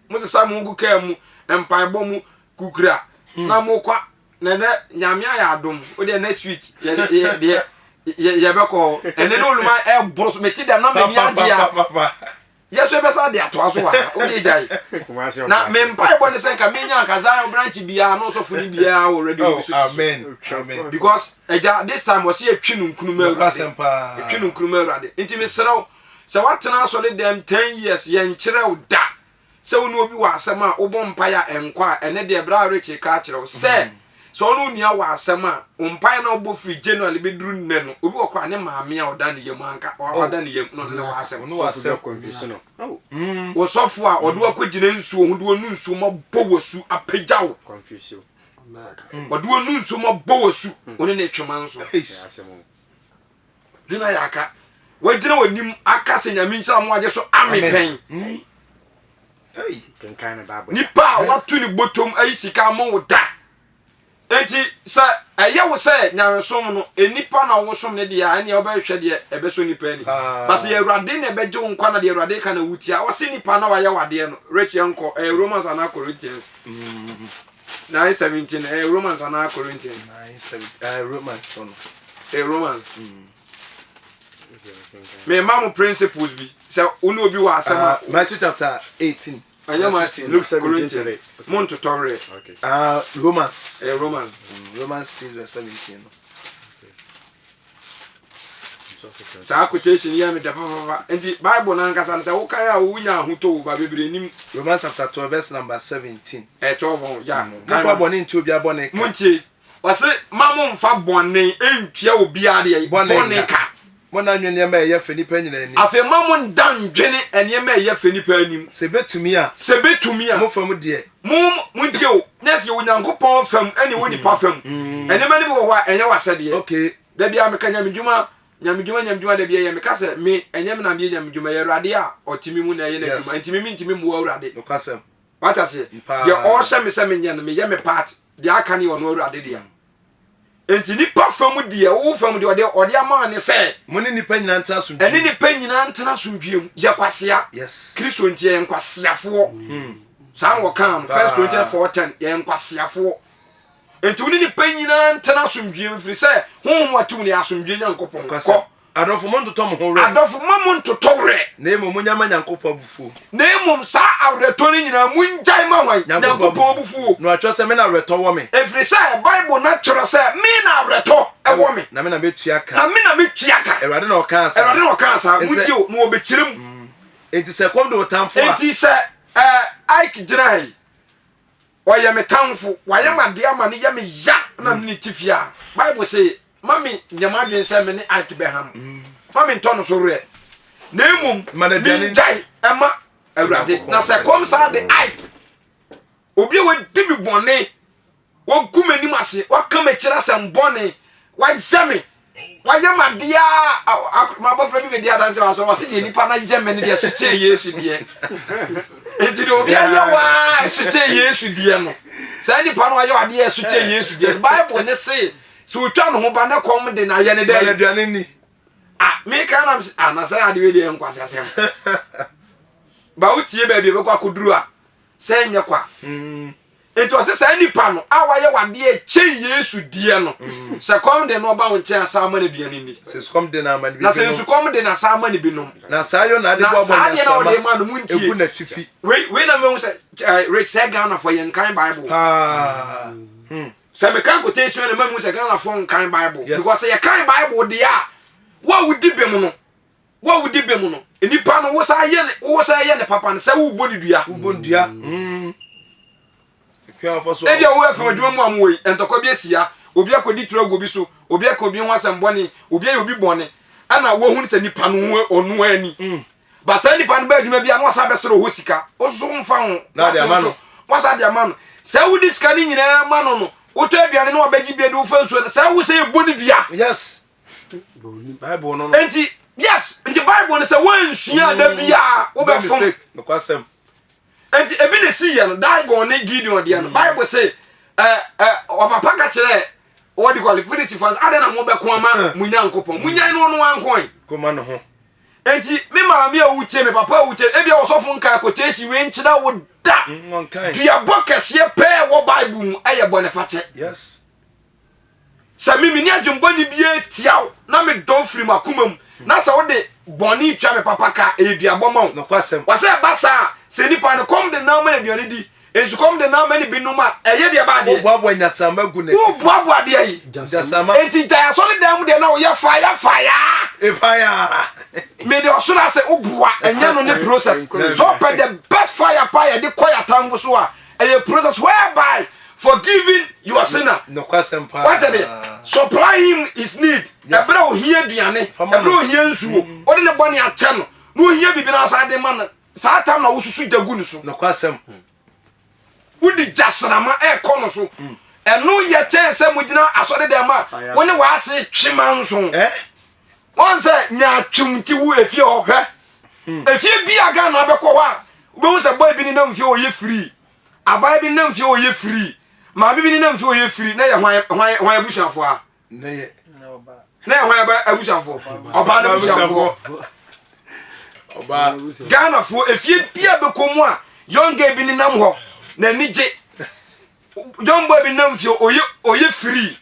S2: mosesa mo gu kaa mu mpaebɔ mu kukura hmm. na mokɔ na nɛ nyame ayɛ adom wodeɛ next week deɛ yɛbɛkɔ hɔ ɛne ne oluma ɛboro so mete dɛm na m'ani agye a yɛ so yɛbɛsa de atoa so wɔ ha wode gyae na me mpaebɔ ne sɛ nka menya nka Zion branch biara na ɔsɔfo no biara wɔ radio bi so
S4: amen
S2: because agya this time wɔse yɛtwe no nkunuma awurade yɛtwe no nkunuma awurade nti mesrɛ wo sɛ woatena asɔre dɛm 10 years yɛnkyerɛ wo da sɛ wo ne obi wɔ asɛm a wobɔ mpaeɛ a ɛnkɔ a ɛnɛ deɛ berɛ a rekye ka akyerɛ wo sɛ mm. Sɛ ɔne onua wɔ asɛm a, mpae na ɔbɔ firi January bɛduru nnɛ no, obi wɔ koraa ne maame a ɔda ne yam anka ɔda ne yam na ɔne ne wɔ asɛm.
S4: Ɔne wɔ asɛm.
S2: Wo sɔfo a ɔde wakɔgyina nsuo ho de wanu nsuo ma bɔ w'asu apagya wo. Ɔde wanu nsuo ma bɔ w'asu ɔne ne twema nso. Ne na yɛ aka. Wagyina w'anim aka sɛ nyame nhyira mo agye so ame pɛn. Nipa a wato ne bɔtɔm ayi sika ama wo da. Enti sɛ ɛyɛ wo sɛ nyamesom no, nnipa na wosom no deɛ a, ɛnneɛ wobɛhwehwɛ deɛ ɛbɛsɔ nnipa ani. Ah. Ba sɛ yɛ Awurade na ɛbɛgye wo nkwa na deɛ Awurade ka na wotia, ɔse nipa na wayɛ wadeɛ no. Rich yɛnkɔ, ɛyɛ Romans anaa Corinthians? 9:17, ɛyɛ Romans anaa Corinthians?
S4: 9:17, ɛyɛ Romans no.
S2: Ɛyɛ Romans. Mema mo principles bi sɛ wo ne obi wɔ asɛm a.
S4: Ah, Matthew chapter 18.
S2: Ɛnyɛ Matthew,
S1: Luke 17
S2: Corinthians. Mo ntotɔ werɛ.
S1: Okay.
S4: Ah, Romans.
S2: Ɛyɛ Romans.
S4: Romans 6 verse 17 no.
S2: Saa quotation yi yɛ me dɛ papapapa. Nti Bible no ankasa no sɛ wokan a wonya ahotɔ wo ba bebree nim.
S4: Romans chapter 12 verse number 17.
S2: Ɛyɛ 12 ho. Ya.
S4: Momfa bɔne nti obi abɔne ka.
S2: Montie. Ɔse ma mo nfa bɔne ntua obiara deɛ bɔne ka.
S4: Monna nnwene nneɛma a ɛyɛ fɛ nnipa nyinaa anim.
S2: Afei ma mo nda ndwene nneɛma a ɛyɛ fɛ nnipa anim.
S4: Sɛ ɛbɛtumi a.
S2: Sɛ ɛbɛtumi a.
S4: Mo fam deɛ.
S2: Mo, montie o, na ɛsɛ yɛwɔ Nyankopɔn fam ɛne ɛwɔ nipa fam. Nneɛma no bi wɔ hɔ a ɛnyɛ w'asɛdeɛ.
S4: Okay.
S2: Da biara meka nyamedwuma, nyamedwuma, nyamedwuma da biara yɛ meka sɛ me, ɛnyɛ me na meyɛ nyamedwuma, ɛyɛ Awurade a ɔte me mu na ɛyɛ n'adwuma, nti me mentumi mmoa Awurade.
S4: Nokwasɛm.
S2: Wate aseɛ? Deɛ ɔrehyɛ me sɛ menyɛ no, meyɛ me part. Deɛ aka no yɛ ɔno Awurade dea. Enti nipa fam deɛ, wo fam deɛ ɔde ɔde ama ne sɛ.
S4: Mo ne nipa nyinaa ntena asomdwoeɛ
S2: mu. Ɛne nipa nyinaa ntena asomdwoeɛ mu. Yɛ kwasea.
S4: Yes.
S2: Kristo nti yɛyɛ nkwaseafoɔ. Hmm. Saa na wɔkaa no. First Corinthians 4:10 yɛyɛ nkwaseafoɔ. Enti wo ne nipa nyinaa ntena asomdwoeɛ mu firi sɛ honhom atum no yɛ asomdwoeɛ Nyankopɔn. Kɔ.
S4: Adɔfo, monntotɔ mo ho werɛ.
S2: Adɔfo, mma monntotɔ werɛ.
S4: Na mmom monyɛ mma Nyankopɔn abufuo.
S2: Na mmom saa awerɛtɔ no nyinaa mongyae ma hwan? Nyankopɔn abufuo.
S4: Na wɔatwerɛ sɛ, Me na awerɛtɔ wɔ me.
S2: Ɛfiri sɛ Bible no atwerɛ sɛ, Me na awerɛtɔ wɔ me.
S4: Na me na mɛtua ka.
S2: Na me na mɛtua ka.
S4: Awurade na ɔkaa saa.
S2: Awurade na ɔkaa saa. Montie o, na wɔbɛkyerɛ mu.
S4: Enti sɛ ɛkɔm de wo tamfo a.
S2: Enti sɛ ɛɛ Ike gyina ha yi, ɔyɛ me tamfo, wayɛ me adeɛ ama no yɛ me ya na me ne te fie a, Bible se ma me nyɛ m'adwene sɛ me ne Ike bɛham. Ma me ntɔ no so werɛ. Na mmom mengyae ɛma Awurade. Na sɛ kɔm saa de Ike, obi a wadi me bɔne Wagu m'anim ase, waka m'akyiri asɛm bɔne, wayɛ me, wayɛ me adeɛ a m'abɔfra bi bɛdi adanse wɔ asɔre, ɔse deɛ nipa no ayɛ me no deɛ ɛso kyɛn Yesu deɛ. Nti deɛ obi ayɛ waa ɛso kyɛn Yesu deɛ no, saa nipa no ayɛ adeɛ ɛso kyɛn Yesu deɛ no, Bible ne se, sɛ otwa ne ho ba ne kɔm de no ayɛ ne dɛn?
S4: Aduane ni.
S2: Ah, meka nam se, ah, na sɛ adeɛ wei deɛ nkwasi asɛm. Ba wotie baabi a ɛbɛkɔ akɔduru a, sɛ ɛnyɛ kwa. Mm. Enti ɔse saa nipa no a wayɛ wadeɛ kyɛn Yesu deɛ no, mm. sɛ kɔm de no ɔba wo nkyɛn asa ama no aduane ni.
S4: Sɛ sukɔm de no ama no bi
S2: Na sɛ nsukɔm de no asa ama no bi nom.
S4: Na saa yɔ na ade boaboa
S2: saa deɛ na ɔde ma no mu ntie.
S4: Egu n'atifi.
S2: Wei wei na mehu sɛ eh, rich sɛ Ghana fo yɛn kan Bible.
S4: Paa.
S2: Hmm. Sɛ meka quotation na mehu sɛ Ghana fo nkan Bible.
S4: Yes.
S2: Because sɛ yɛkan Bible deɛ a, wo a wodi bem no, wo a wodi bem no nipa no wosan yɛ ne wosan yɛ ne papa no sɛ wobɔ ne dua.
S4: Wobɔ ne dua. Mm.
S2: Ebi a wowɔ afam adwuma mu a mowɔ yi ntɔkwa bi asia obi akɔdi turo agu obi so obi aka obi ho asɛm bɔne obi ayɛ obi bɔne ɛna wohunu sɛ nipa no ho ɔno ani mm. ba saa nipa no ba adwuma bi a na wasan bɛsrɛ hɔ sika wososo mfa ho wate so wasan de ama no sɛ wodi sika no nyinaa ma no no wotɔ aduane na wabɛgye bi de wofa nsuo sɛ wo sɛ yɛbɔ ne dua.
S4: Yes. Bible no no.
S2: Nti yes, nti Bible no sɛ woansua da mm. biara wobɛfom.
S4: Nokwasɛm.
S2: Nti ebi na esi yɛ no Dagon ne Gideon deɛ no mm. Bible se ɛ ɛ ɔpapa ka kyerɛ wɔde kɔle Filistifo sɛ adɛn na mobɛko ama eh. mo Nyankopɔn munyan no ɔno ankoe.
S4: Koma ne ho.
S2: Nti me maame a wotie me papa a wotie ebi a ɔsɔfo nka quotation wei nkyerɛ wo da.
S4: Mm,
S2: Duabɔ kɛseɛ pɛɛ wɔ Bible mu ɛyɛ bɔnefakyɛ.
S4: Yes.
S2: Sɛ me menni adwemmɔne biara tia wo na medɔ wo firi m'akoma mu, na sɛ wode bɔne tua me papa ka a, ɛyɛ duabɔ ma wo.
S4: Nokwasɛm.
S2: Wɔ sɛ ɛba saa a, sɛ nipa no kɔm de no ama no aduane di, nsukɔm de no ama no bi nom a, ɛyɛ deɛ ba adeɛ.
S4: Woboaboa nyasamma gu n'atifi.
S2: Woboaboa deɛ yi.
S4: Gyasama.
S2: Enti gyae asɔredan mu deɛ na woyɛ fire fire.
S4: Fire.
S2: Mede ɔsoro ase woboa, ɛnyɛ no ne process. So wopɛ the best fire paa yɛde kɔ yɛ atamfo so a, ɛyɛ process whereby forgiving your sinner.
S4: Nokwasɛm paa.
S2: Wate de supply him his need. Ɛberɛ a ohia aduane, ɛberɛ a ohia nsuo, mm. wode ne bɔne akyɛ no, na ohia biribi na asa de ma no. Saa tam na wosusu gya gu ne so.
S4: Nokwasɛm.
S2: Wode gya srama ɛkɔ no so. Mm. Ɛno yɛ kyɛn sɛ mogyina asɔre dɛm a wo ne w'ase twe ma nso.
S4: Eh?
S2: Wɔn sɛ nyaatwom nti wo efie hɔ hwɛ. Hmm. Efie bi a Ghana bɛkɔ hɔ a wobɛhu sɛ boy bi nenam fie ɔyɛ free. Abaayewa bi nenam fie ɔyɛ free. Maame bi nenam fie ɔyɛ free na yɛ hwan hwan hwan abusuafoɔ a?
S4: Na yɛ
S2: na yɛ hwan abusuafoɔ? Ɔbaa no abusuafoɔ.
S4: Ɔbaa.
S2: Ghanafoɔ efie bi a bɛkɔ mu a young girl bi nenam hɔ n'ani gye. Young boy bi nenam fie ɔyɛ ɔyɛ free.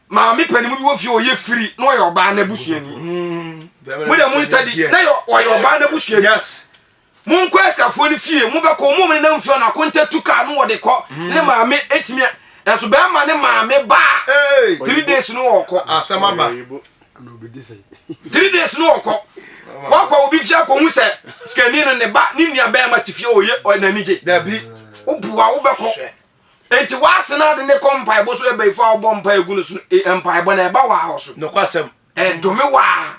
S2: Maame panin bi wɔ fie ɔyɛ firi na ɔyɛ ɔbaa n'abusuani.
S4: Mm,
S2: mo deɛ mo nsadi na ɔyɛ ɔbaa n'abusuani.
S4: Yes.
S2: Mo nkɔ asikafoɔ no fie mo bɛkɔ mo ne nam fie ɔna akonta tu kaa no wɔde kɔ mm. ne maame etimi ɛnso bɛrima ne maame baa 3 days no ɔkɔ.
S4: Asɛm aba.
S2: 3 days no ɔkɔ. Wakɔ obi fie akɔhu sɛ sikani no ne ba ne nua bɛrima te fie ɔyɛ ɔnani gye.
S4: Dabi.
S2: Woboa wobɛkɔ. Enti w'ase no ade ne kɔ mpaebɔ so ɛbɛyifo a wɔbɔ mpae gu no so e, mpaebɔ na ɛba waa hɔ so.
S4: Nokwasɛm.
S2: Ɛdome waa.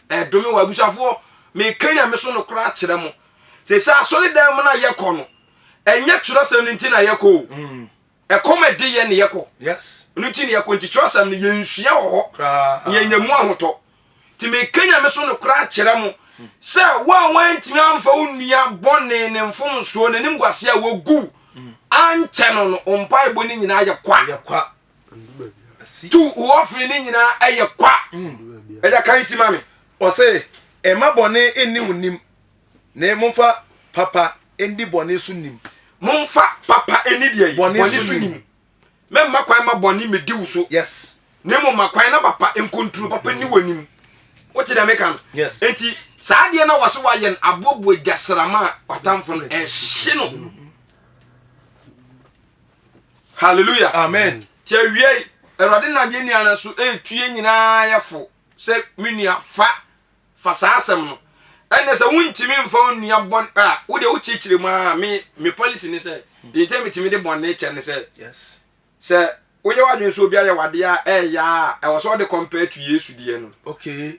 S2: Ɛdome waa. Abusuafoɔ, meka Nyame so nokorɛ akyerɛ mo. Sɛ sɛ asɔredan mu na yɛkɔ no, ɛnyɛ twerɛsɛm no nti na yɛkɔ o. Mm. Ɛkɔm ɛde yɛ ne yɛkɔ.
S4: Yes.
S2: No nti ne yɛkɔ nti twerɛsɛm no yɛnsua wɔ hɔ. Na yɛnya mu ahotɔ. Nti meka Nyame so nokorɛ akyerɛ mo sɛ wo a woantumi amfa wo nua bɔne ne mfomsoɔ n'animguaseɛ a wagu ankyɛ no no, wo mpaebɔ no nyinaa yɛ kwa.
S4: Yɛ kwa.
S2: Tu wo ɔfere no nyinaa ɛyɛ kwa. Ɛda kan si ma me.
S4: Ɔse, mma bɔne nni wo nim, na momfa papa ndi bɔne so nim.
S2: Momfa papa nni deɛ yi?
S4: Bɔne so nim.
S2: Mɛmma kwan ma bɔne mmɛdi wo so.
S4: Yes.
S2: Na mmom ma kwan na papa nkonturo papa nni w'anim. Wote deɛ meka no?
S4: Yes.
S2: Enti saa adeɛ no a wɔso wayɛ no aboaboa gyasrama a watamfo no ɛhye no. Hallelujah.
S4: Amen.
S2: Ti awiei Awurade nam yɛn nua no so ɛretu yɛn nyinaa yɛ fo sɛ me nua fa fa saa asɛm no. Ɛnna sɛ wontumi mfa wo nua bɔne a wo deɛ wokyerɛkyerɛ mu a me me policy ne sɛ deɛ nti a metumi de bɔne kyɛ ne sɛ
S4: Yes.
S2: Sɛ woyɛ w'adwene sɛ obi ayɛ w'adeɛ a ɛyɛ a, ɛwɔ sɛ wode compare to Yesu deɛ no.
S4: Okay.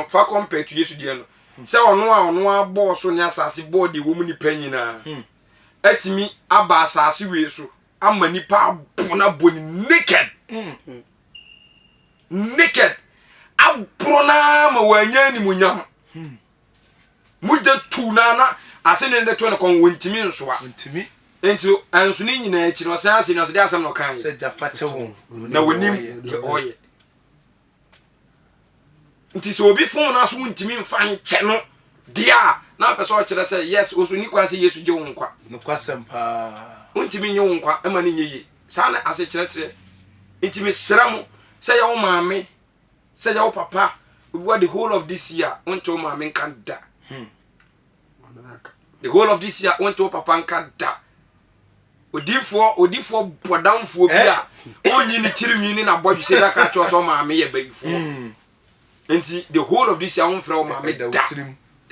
S2: Fa compare to Yesu deɛ no. Sɛ ɔno a ɔno ara bɔɔ so ne asase bɔɔ deɛ ɛwɔ mu nipa nyinaa hmm. atumi aba asase wei so ama nipa abo no abɔ ne naked. Hmm. Naked. Aboro no ara ma wɔanya animuonyam. Hmm. Mogya tu no ara na asɛnnua no de to ne kɔn wɔntumi nsoa.
S4: Wɔntumi.
S2: Nti ɛnso ne nyinaa akyi no ɔsan asɛnnua so de asɛm na ɔkan.
S4: Sɛ gya fa kyɛ wɔn.
S2: Na wɔnim deɛ ɔyɛ. Nti sɛ obi fom no aso wontumi mfa nkyɛ no deɛ a na apɛ sɛ ɔkyerɛ sɛ yes oso ni kwan sɛ Yesu gye wo nkwa.
S4: Nokwasɛm paa.
S2: Wontumi nye wo nkwa ma no nyɛ yie. Saa na asekyerɛkyerɛ. Nti mesrɛ mo sɛ yɛ wo maame Sɛ yɛ wo papa obi wa the whole of this year wonte wo maame nka da. Hmm. The whole of this year wonte wo papa nka da. Odifoɔ odifoɔ bɔdamfoɔ bi a eh? ɔnyi ne tirinwi ne n'abɔdwesɛ bi aka kyerɛ sɛ ɔmaame yɛ bayifoɔ. Hmm. Nti the whole of this year womfrɛ wo maame da.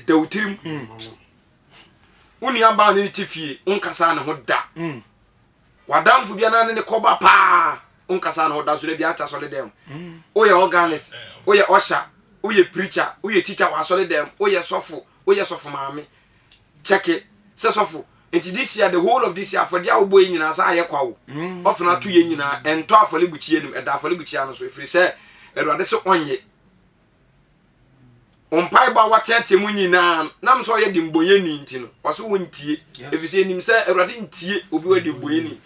S2: Da wo tirim. Hmm. Wo nua baa ne ne te fie wonkasa ne ho da. Hmm. W'adamfo bi anaa ne ne kɔba paa wonkasa na ɔda so da bi ate asɔre dɛm. Mm. Woyɛ organist, woyɛ usher, woyɛ preacher, woyɛ teacher wɔ asɔre dɛm, woyɛ sɔfo, woyɛ sɔfo maame. Kyɛke sɛ sɔfo. Nti this year, the whole of this year, afɔdeɛ a wobɔ yi nyinaa sɛ ayɛ kwa wo. Mm. Ɔfena to yɛ nyinaa, ɛntɔ afɔrebukyia nim, ɛda afɔrebukyia no so, ɛfiri sɛ Awurade sɛ ɔnyɛ. Wo mpaebɔ a woateatea mu nyinaa no, nam sɛ ɔyɛ dembɔnyɛni nti no, ɔse wontie. Ɛfiri sɛ ɛnim sɛ Awurade ntie obi ɔyɛ dembɔnyɛni.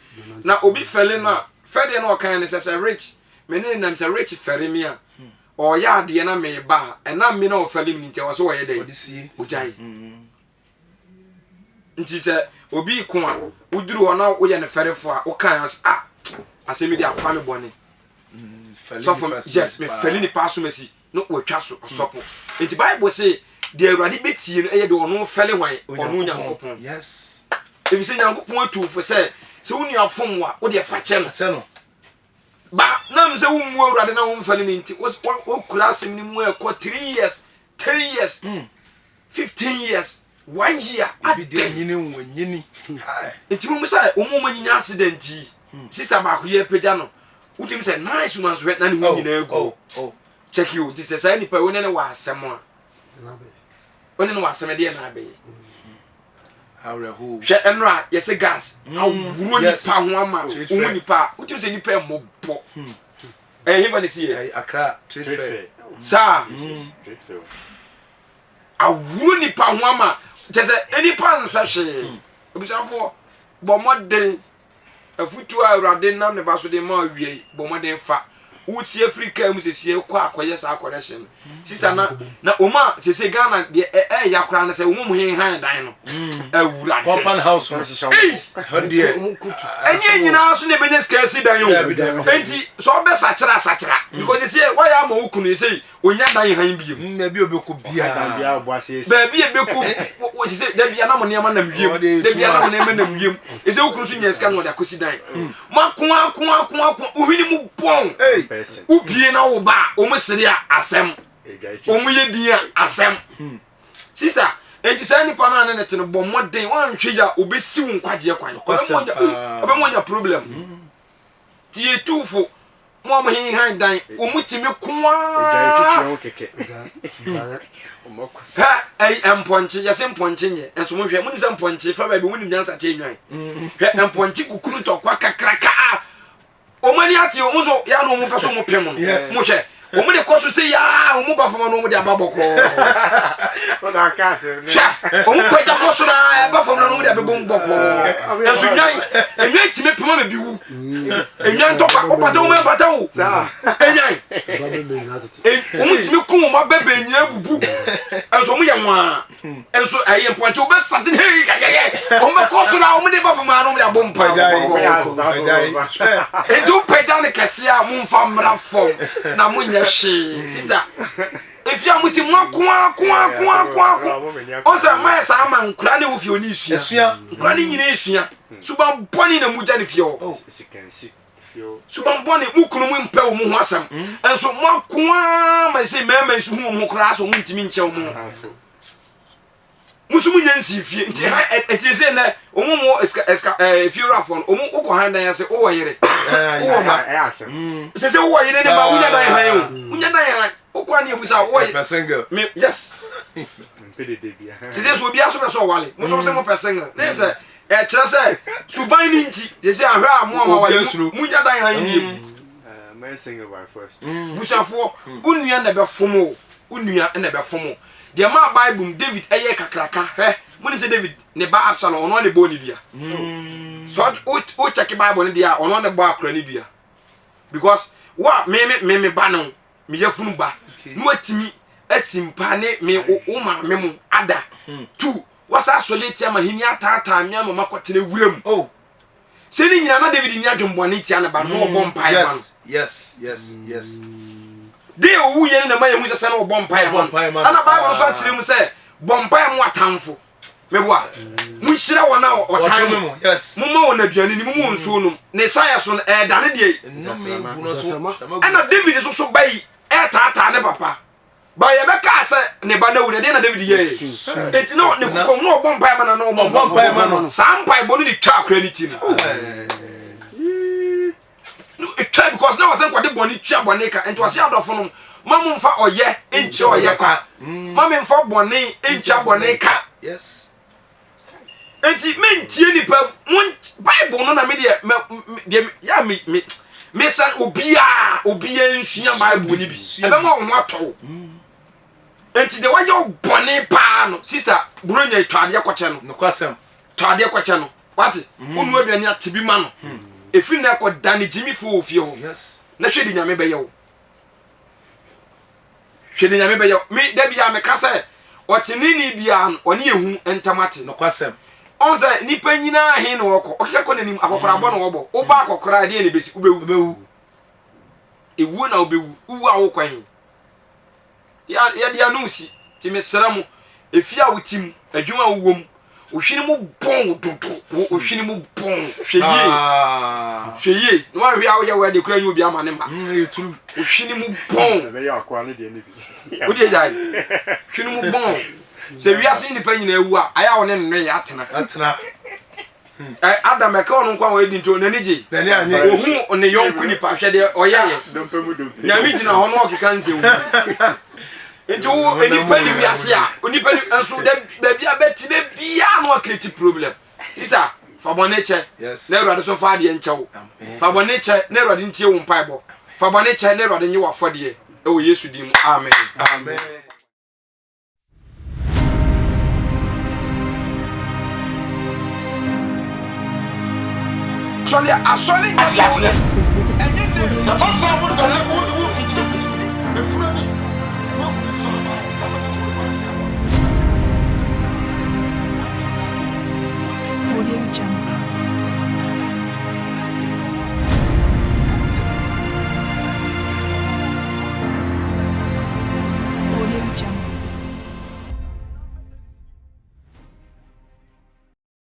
S2: Na obi fɛle no a, fɛdeɛ na ɔkan ne sɛ sɛ Rich, me ne ne nam sɛ Rich fɛre me a, ɔyɛ adeɛ na meba a, ɛnam me na ɔfɛle me nti ɛwɔ sɛ ɔyɛ dɛn? Ɔgyae. Nti sɛ obi ko a, woduru hɔ na woyɛ no fɛrefo a, wokan ɔsɛ ah, asɛm yi de afa me bɔne.
S4: Mm,
S2: Sɔfo, yes, mefɛle nipa asomasi na watwa so ɔstɔpo. Mm. Nti Bible se deɛ Awurade bɛtie no ɛyɛ deɛ ɔno fɛle hwan? Ɔno Nyankopɔn.
S4: Yes.
S2: Ɛfiri sɛ Nyankopɔn atu fo sɛ sɛ wo nua fom wa wo deɛ fa kyɛ
S4: no.
S2: Ba nam sɛ wommu Awurade na womfɛle no nti wokura asɛm no mu ɛkɔ 3 years, 10 years. Mm. 15 years one year
S4: adɛn nyini wɔ nyini
S2: nti mo sɛ wɔn mu nyinya accident yi hmm. sister baako yɛ pagya no wotumi sɛ nice woman so hwɛ na ne ho oh, nyinaa gu oh, oh. check you nti sɛ saa nipa yi wɔne ne wɔ asɛm a wɔne ne wɔ asɛm ɛdeɛ na abɛyɛ hwɛ ɛnora yɛsɛ gas hmm. awuro nipa ho ama ohun nipa a wotumi sɛ nipa ɛmɔbɔ hmm. ɛyɛ hefa ne si yɛ
S4: Accra trade fair
S2: saa. Awuro nipa ho ama kyɛ sɛ nipa nsɛ hwee. Hmm. Abusuafoɔ bɔ mmɔden afutuo a Awurade nam ne ba so de ma awie yi bɔ mmɔden fa wotie firi kaa mu sɛsie kɔ akɔyɛ saa correction no sista na na wɔn a sɛsie Ghana deɛ ɛɛya koraa no sɛ wɔn mu henhan dan no hmm. Awurade
S4: compound house no
S2: ɛnyɛ nyinaa so na ɛbɛnya sika asi dan o enti sɛ ɔbɛsakyera sakyera hmm. because sɛsie wɔyɛ ama wo kunu sɛ onya dan han biem.
S4: Mm, baabi a ɔbɛkɔ biara.
S2: Baabi a ɛbɛkɔ sɛ da bia na mo nneɛma nam wiem da bia na mo nneɛma nam wiem ɛsɛ wo kunu so nya sika na ɔde akɔsi dan mm. mo ako ako ako ako wohwene mu bɔn wobie na wo ba a wɔn sere a asɛm wɔn yɛ din a asɛm hmm. sista nti saa nipa no a ne ne te no bɔ mmɔden woanhwɛ yi a obɛsi wo nkwagyeɛ kwan ɔbɛma ɔnya problem hmm. Nti yɛtu fo mo a mohenhan dan wɔn tumi ko ara hɛ ɛyi mpɔnkye yɛsɛ mpɔnkye nyɛ nso mo hwɛ mo nim sɛ mpɔnkye fa baabi mo nim nyansa kyɛ nwan hwɛ mpɔnkye kukuru ntɔkwa kakraka wɔn ani ate wɔn nso yɛ ano wɔn pɛ so wɔn pem no mo hwɛ wɔn de kɔ so sɛ yaa wɔn ba fam na wɔn de aba bɔkɔɔ hwɛ wɔn pagya kɔ so na ɛba fam na wɔn de abɛbɔ mu bɔkɔɔ nso nwan nwan tumi pem ama bi wu nwan tɔkwa wopata wɔn mpata wo nwan wɔn tumi ko wɔn abɛbɛ nyinaa bubu nso wɔn yɛ nwaa nso ɛyɛ mpɔnkye wɔbɛ sate hei yɛyɛyɛ wɔn bɛ kɔ so na wɔn de ba fam na wɔn de abɔ mpa bɔkɔɔ nti wopagya ne kɛseɛ a momfa mmra fam na monyɛ hwee sista. Efie a mo ti mo ako ako ako ako ako. Ɔsɛ mo ayɛ saa ma nkora ne wo fie oni esua. Nkora ne nyina esua. Suban bɔne na mo gya ne fie hɔ. Oh. Suban bɔne mo kunu mo mpɛ wɔ mo ho asɛm. Nso mo ako ara ma sɛ mmarima nso hu wɔn ho koraa so wɔn ntumi nkyɛ wɔn ho. Mo nso mo nya nsii fie nti ha nti sɛ nnɛ wɔn mo esika esika ɛɛ fie wurafoɔ no wɔn wokɔ han dan ase wowɔ yere wowɔ ma sɛ sɛ wowɔ yere ne ma wonya dan han o wonya dan han wokɔ ani ebusa wowɔ yere me yes sɛ sɛ so obiara so pɛ sɛ ɔwale mo nso sɛ mo pɛ single ne sɛ ɛkyerɛ sɛ suban ne nti sɛ sɛ ahwɛ a mo a mo awale mo nya dan han biem busuafoɔ wo nua na ɛbɛfom o Wo nua na ɛbɛfom wo. Deɛ ɛmaa Bible mu David yɛɛ kakraka, hwɛ, monim sɛ David ne ba Absalom, ɔno ara na ɛbɔɔ ne dua. So wo check Bible no deɛ a, ɔno ara na ɛbɔ akora ne dua. Because wo a me me me me ba no, me yafunu ba, na watumi asi mpa ne me wo maame mo ada. Hmm. Two, wasa asɔre atia ma hini ataataa me ama makɔtena wuram. Oh. Sɛ ne nyinaa na David nni adwemmɔne tia ne ba no, na ɔbɔ mm, mpaeɛ ma no.
S4: Yes, yes, yes.
S2: De owu yɛ no na ma yɛhu sɛ sɛ na ɔbɔ mpaeɛ ma no. Ɛna Bible nso akyerɛ mu sɛ bɔ mpaeɛ mo atamfo. Meboa. Monhyira wɔn a wɔtan mo. Momma wɔn aduane ni, momma wɔn nsuo nom. Ne sayɛ so no, ɛredane deɛ. Ɛna David nso so ba yi ɛretaataa ne papa. Ba yɛbɛkaa sɛ ne ba no awu no, ɛdeɛn na David yɛɛ? Enti na ne kokoam na ɔbɔ mpaeɛ ma no na ɔmmɔ mpaeɛ ma no. Saa mpaebɔ no ne twa akora ne ti no. Twa because na wɔsɛ nkɔde bɔne tua bɔne ka. Nti ɔsɛ adɔfo no ma mo mfa ɔyɛ nkyerɛ ɔyɛ kwa. Ma me mfa bɔne ntua bɔne ka.
S4: Yes.
S2: Enti mentie nipa mo Bible no na me deɛ me deɛ ya me me me san obiara obiara nsua Bible ni bi ɛbɛma wɔn ho atɔ wo enti deɛ wayɛ wo bɔne paa no sister buronya tɔ adeɛ kɔkyɛ no
S4: nokwasɛm
S2: tɔ adeɛ kɔkyɛ no wate wonu aduane ate bi ma no ɛfiri na ɛkɔ da ne gyimifoɔ wɔ fie hɔ na hwɛ de nyame bɛyɛ wo Hwɛ nea Nyame bɛyɛ. Me, da biara meka sɛ, ɔteneeni biara no, ɔne ehu ntam ate.
S4: Nokwasɛm.
S2: Ɔn sɛ, nnipa nyinaa he na ɔkɔ? Ɔkeka kɔ n'anim, akɔkorabɔ na ɔbɔ. Wobɔ akɔkora a, ɛdeɛn na ɛbɛsi? Wobɛwu.
S4: Wobɛwu.
S2: Ewuo na wobɛwu. Wowu a wokɔ he? Yɛde ano si. Nti mesrɛ mo, efie a wote mu, adwuma a wowɔ mu, wo hwene mu bɔn wo dodo. Wo hwene mu bɔn. Hwɛ yie.
S4: Ah.
S2: Hwɛ yie. Na woanhwɛ a woyɛ wɛde koraa nyɛ obi ama ne mma.
S4: Mm, true.
S2: Wo hwene mu bɔn.
S1: Ɛbɛyɛ akoa ne deɛ ne bi.
S2: Wo deɛ gyae. Hwene mu bɔn. Sɛ wiase nnipa nyinaa wu a, ayɛ a wo ne nnɔe atena.
S4: Atena.
S2: Adam ɛka ɔno nko a wɔyɛ di nti n'ani gye.
S4: N'ani anye.
S2: Ohun ne yɔnko nipa hwɛ deɛ ɔyɛyɛ.
S1: Dompe mu dompe.
S2: Nyame gyina hɔ na ɔkeka nsɛm hu. Nti wo nipa ni wiase a nipa ni nso da baabi a bɛte bɛ biara na wakireti problem. Sister fa bɔne kyɛ na Awurade so fa adeɛ nkyɛ wo. Fa bɔne kyɛ na Awurade ntie wo mpaebɔ. Fa bɔne kyɛ na Awurade nye w'afɔdeɛ ɛwɔ Yesu din mu. Amen.
S4: Amen.
S2: Asɔre asɔre nyɛ
S5: aseɛ.
S2: Ɛnyɛ nɛ.
S5: Sɛ ɛba saa wo dane wo ne wo fikyiri fikyiri efunu ani woahu ne sɔre ba ka bɛ ne kuro
S6: Audio Jungle.